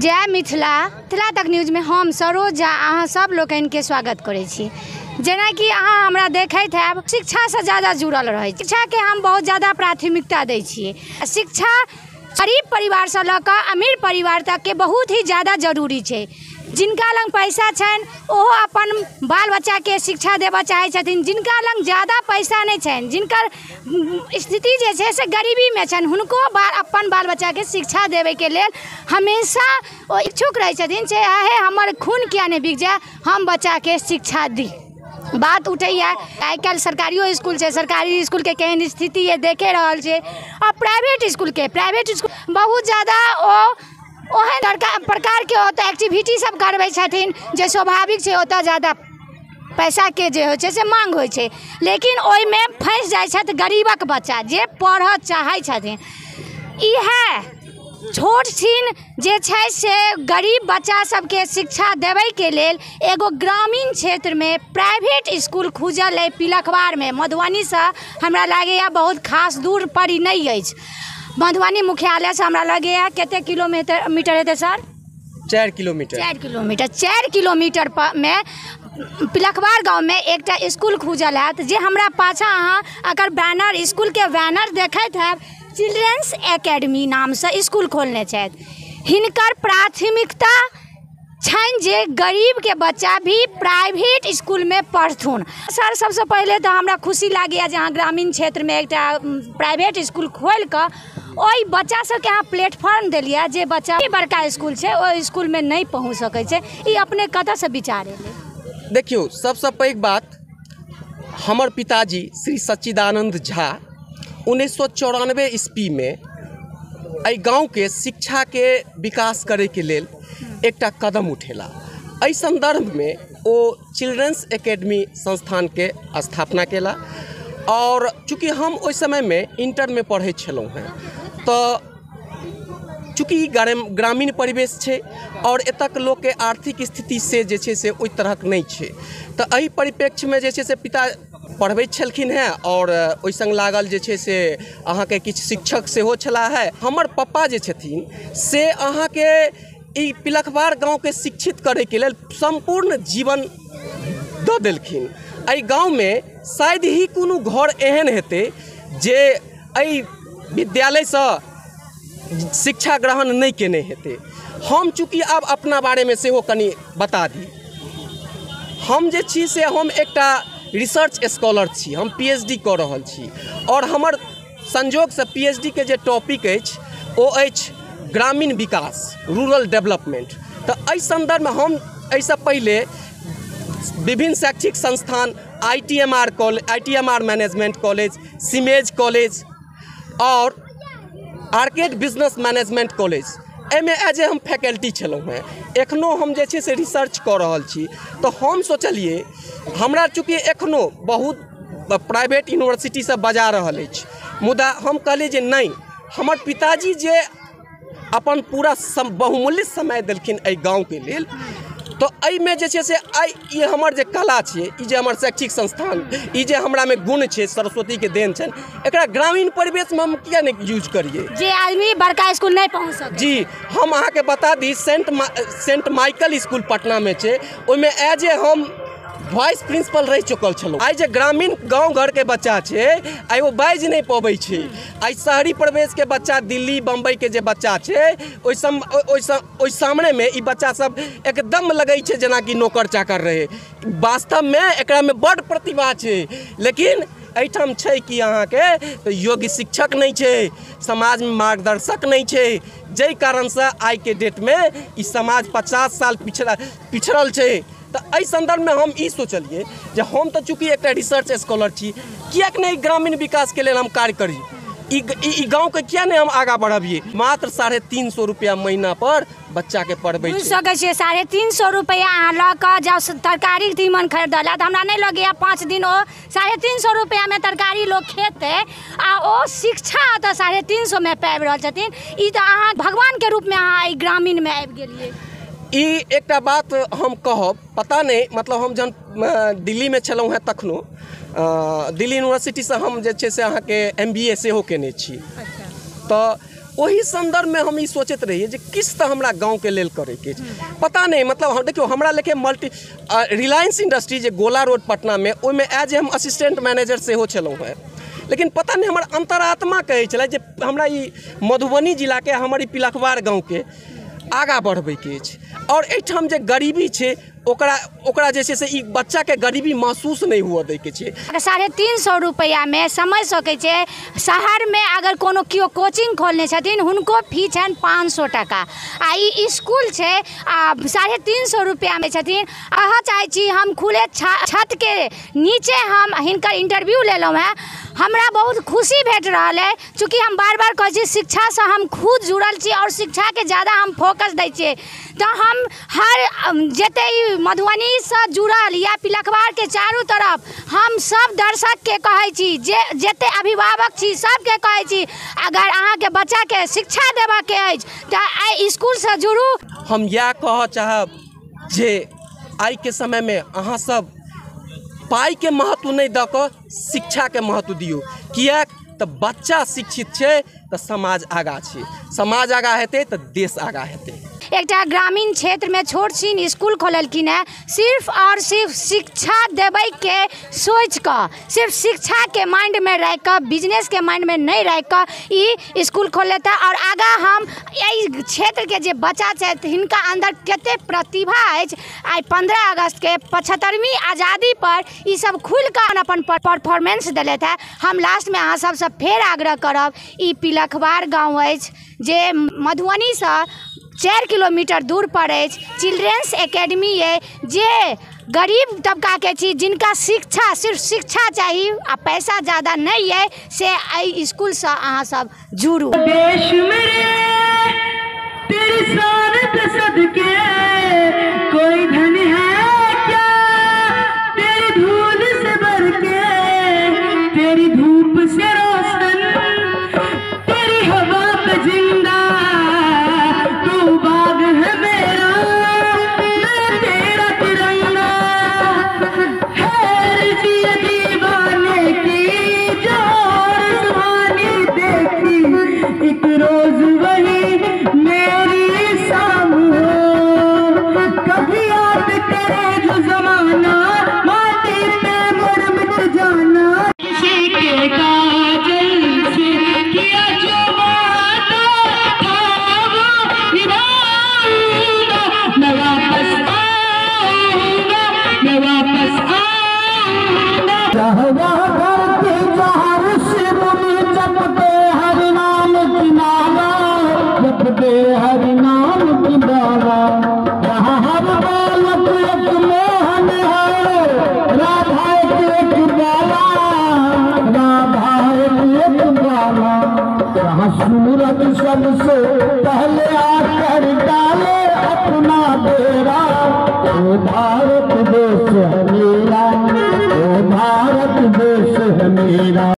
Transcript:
जय मिथिला। मिथिला तक न्यूज़मे हम सरोज झा अहाँ सब लोकनिके स्वागत करै छी। जेनाकि अहाँ हमरा देखैत हैब, शिक्षासँ ज़्यादा जुड़ल रहै छी। शिक्षाके हम बहुत ज़्यादा प्राथमिकता दै छियै। शिक्षा गरीब परिवारसँ लऽ कऽ अमीर परिवार तकके बहुत ही ज़्यादा जरूरी छै। जिनका लग पैसा छनि ओहो अपन बाल बच्चाके शिक्षा देबऽ चाहै छथिन। जिनका लग ज़्यादा पैसा नहि छनि, जिनकर स्थिति जे छै से गरीबीमे छनि, हुनको अपन बाल बच्चाके शिक्षा देबैके लेल हमेशा ओ इच्छुक रहै छथिन, चाहे हमर खून किया नहि बिक जाए, हम बच्चाके शिक्षा दी। बात उठैए आइ काल्हि सरकारियो स्कूल छै, सरकारी स्कूलके केहन स्थिति यऽ देखे रहल छै, आओर प्राइवेट स्कूलके प्राइवेट स्कूल बहुत ज़्यादा ओहन प्रकारके ओतऽ एक्टिविटी सब करबै छथिन जे स्वाभाविक छै, ओतऽ ज़्यादा पैसाके जे होइ छै से माँग होइ छै। लेकिन ओहिमे फँसि जाइ छथि गरीबक बच्चा जे पढ़ऽ चाहै छथिन। इएह छोट छिन जे छै से गरीब बच्चा सबके शिक्षा देबैके लेल एगो ग्रामीण क्षेत्रमे प्राइवेट स्कूल खुजल अइ पिलखवारमे। मधुबनीसँ हमरा लागैए बहुत खास दूर पर ई नहि अछि। मधुबनी मुख्यालयसँ हमरा लगैए कतेक किलोमीटर मीटर हेतै सर? 4 किलोमीटर। 4 किलोमीटर। 4 किलोमीटर मे पिलखवार गाँवमे एकटा स्कूल खुजल हैत, जे हमरा पाछाँ अहाँ अगर बैनर स्कूलके बैनर देखैत हैब, चिल्ड्रेंस एकेडमी नामसँ स्कूल खोलने छथि। हिनकर प्राथमिकता छनि जे गरीबके बच्चा भी प्राइवेट स्कूलमे पढ़थुन। सर, सबसँ पहिले तऽ हमरा खुशी लागैए जे अहाँ ग्रामीण क्षेत्रमे एकटा प्राइवेट स्कूल खोलिकऽ ओहि बच्चा सबके अहाँ प्लेटफॉर्म देलियै जे बच्चा बड़का स्कूल छै ओहि स्कूलमे नहि पहुँच सकै छै। ई अपने कतऽसँ विचार एलै? देखियौ, सबसँ पैघ बात, हमर पिताजी श्री सच्चिदानंद झा 1994 ईस्वीमे एहि गाँवके शिक्षाके विकास करैके लेल एकटा कदम उठेला। एहि सन्दर्भमे ओ चिल्ड्रेंस एकेडमी संस्थानके स्थापना केला। और चूँकि हम ओहि समयमे इंटरमे पढ़ै छलहुँ हेँ, तऽ चूँकि ग्रामीण परिवेश छै और एतक लोकके आर्थिक स्थिति से जे छै से ओहि तरहक नहि छै, तऽ एहि परिप्रेक्ष्यमे जे छै से पिता पढ़बैत छलखिन हेँ और ओहि सङ्ग लागल जे छै से अहाँके किछु शिक्षक सेहो छलाह हेँ। हमर पप्पा जे छथिन से अहाँके ई पिलखवार गाँवके शिक्षित करैके लेल सम्पूर्ण जीवन दऽ देलखिन। एहि गाँवमे शायद ही कोनो घर एहन हेतै जे एहि विद्यालयसँ शिक्षा ग्रहण नहि केने हेतै। हम चूँकि आब अपना बारेमे सेहो कनि बता दी, हम जे छी से हम एकटा रिसर्च स्कॉलर छी, हम PhD कऽ रहल छी और हमर संजोगसँ PhD के जे टॉपिक अछि ओ अछि ग्रामीण विकास, रूरल डेवलपमेंट। तऽ एहि सन्दर्भमे हम एहिसँ पहिले विभिन्न शैक्षिक संस्थान ITMR college, ITMR management college, सिमेज college और आर्केड बिजनेस मैनेजमेंट कॉलेज, एहिमे एज ए हम फैकल्टी छलहुँ हेँ। एखनो हम जे छै से रिसर्च कऽ रहल छी। तऽ हम सोचलियै, हमरा चूँकि एखनो बहुत प्राइवेट यूनिवर्सिटी सब बजा रहल अछि, मुदा हम कहलियै जे नहि, हमर पिताजी जे अपन पूरा बहुमूल्य समय देलखिन एहि गाँवके लेल, तऽ एहिमे जे छै से आइ ई हमर जे कला छै, ई जे हमर शैक्षिक संस्थान, ई जे हमरामे गुण छै, सरस्वतीके देन छनि, एकरा ग्रामीण परिवेशमे हम किया नहि यूज करियै जे आदमी बड़का स्कूल नहि पहुँच सकै। जी, हम अहाँके बता दी, सेंट माइकल स्कूल पटनामे छै, ओहिमे एज ए हम वाइस प्रिंसिपल रहि चुकल छलहुँ। आइ जे ग्रामीण गाँव घरके बच्चा छै आइ ओ बाजि नहि पबै छै। आइ शहरी परिवेशके बच्चा, दिल्ली बम्बईके जे बच्चा छै ओहि सामनेमे ई बच्चा सब एकदम लगै छै जेनाकि नौकर चाकर रहै। वास्तवमे एकरामे बड्ड प्रतिभा छै, लेकिन एहिठाम छै कि अहाँके तऽ योग्य शिक्षक नहि छै, समाजमे मार्गदर्शक नहि छै, जाहि कारणसँ आइके डेटमे ई समाज 50 साल पिछड़ल छै। तऽ एहि सन्दर्भमे हम ई सोचलियै जे हम तऽ चूँकि एकटा रिसर्च स्कॉलर छी, किएक नहि ग्रामीण विकासके लेल हम कार्य करी, ई गाँवके किया नहि हम आगाँ बढ़बियै। मात्र 350 रुपैआ महीना पर बच्चाके पढ़बै छै। सकै छियै 350 रुपैआ अहाँ लऽ कऽ जाउ तरकारी तीमन खरीदऽ लए, तऽ हमरा नहि लगैए 5 दिन ओ 350 रुपैआमे तरकारी लोक खेतै आ ओ शिक्षा ओतऽ 350मे पाबि रहल छथिन। ई तऽ अहाँ भगवानके रूपमे अहाँ एहि ग्रामीणमे आबि गेलियै। ई एकटा बात हम कहब, पता नहि, मतलब हम जहन दिल्लीमे छलहुँ हेँ तखनो दिल्ली यूनिवर्सिटीसँ हम जे छै से अहाँके MBA सेहो केने छी। तऽ ओहि संदर्भमे हम ई सोचैत रहियै जे किछु तऽ हमरा गाँवके लेल करैके अछि। पता नहि, मतलब देखियौ हमरा लेखे मल्टी रिलायंस इंडस्ट्री जे गोला रोड पटनामे, ओहिमे एज ए हम असिस्टेंट मैनेजर सेहो छलहुँ हेँ। लेकिन पता नहि हमर अंतरात्मा कहै छलै जे हमरा ई मधुबनी जिलाके, हमर ई पिलखवार गाँवके आगाँ बढ़बैके अछि आओर एहिठाम जे गरीबी छै ओकरा ओकरा जे छै से ई बच्चाके गरीबी महसूस नहि हुअ दैके छै। 350 रुपैआमे समझ सकै छै, शहरमे अगर कोनो केओ कोचिंग खोलने छथिन हुनको फी छनि 500 टाका, आ ई इसकुल छै आ 350 रुपैआमे छथिन। अहाँ चाहै छी हम खुले छतके नीचे हम हिनकर इंटरव्यू लेलहुँ हेँ, हमरा बहुत खुशी भेट रहल है। चूँकि हम बार बार कहै छी शिक्षासँ हम खुद जुड़ल छी और शिक्षाके ज़्यादा हम फोकस दै छियै, तऽ हम हर जते मधुबनीसँ जुड़ल या पिलखवारके चारू तरफ हम सब दर्शकके कहै छी, जे जते अभिभावक छी सबके कहै छी, अगर अहाँके बच्चाके शिक्षा देबाके अछि तऽ एहि इसकुलसँ जुड़ू। हम इएह कहऽ चाहब जे आइके समयमे अहाँ सब पाइके महत्व नहि दऽ कऽ शिक्षाके महत्व दियौ, किएक तऽ बच्चा शिक्षित छै तऽ समाज आगाँ छै, समाज आगाँ हेतै तऽ देश आगाँ हेतै। एकटा ग्रामीण क्षेत्रमे छोट छिन इसकुल खोललखिन हेँ सिर्फ और सिर्फ शिक्षा देबैके सोचिकऽ, सिर्फ शिक्षाके माइंडमे राखिकऽ, बिजनेसके माइंडमे नहि राखिकऽ ई इसकुल खोललथि हेँ। और आगाँ हम एहि क्षेत्रके जे बच्चा छथि हिनका अन्दर कतेक प्रतिभा अछि, आइ 15 अगस्तके 75वीं आज़ादी पर ई सब खुलिकऽ अपन परफॉर्मेंस देलथि हेँ। हम लास्टमे अहाँ सबसँ फेर आग्रह करब, ई पिलखवार गाँव अछि जे मधुबनीसँ 4 किलोमीटर दूर पर अछि, चिल्ड्रेंस एकेडमी अइ, जे गरीब तबकाके छी, जिनका शिक्षा सिर्फ शिक्षा चाही आ पैसा ज़्यादा नहीं है, से एहि इसकुलसँ अहाँ सब जुड़ू। देश मेरे तेरी शान पे सदके कोई धन है क्या, तेरी धूल से भर के, तेरी धूप से रोशन, तेरी हवा पे जिंदा, तू बाग है मेरा मैं तेरा तिरंगा, है जिया दीवाने की जो और सुहानी देखी, एक रोज वही मेरी शाम हो, कभी याद करे जो जमाना, माटी पे मुड़ मिट जाना, किसी के काजल से किया जो वादा था वो निभाऊंगा, मैं वापस आऊंगा, मैं वापस आऊंगा। धरती जहाँ ऋषि मुनि जपते हरि नाम की माला, जपते हरि नाम की माला, यहाँ हर बालक एक मोहन है, राधा एक एक बाला, राधा एक एक बाला, यहाँ सूरज सबसे पहले आकर डाले अपना डेरा, ओ भारत देश है मेरा, ओ भारत देश है मेरा।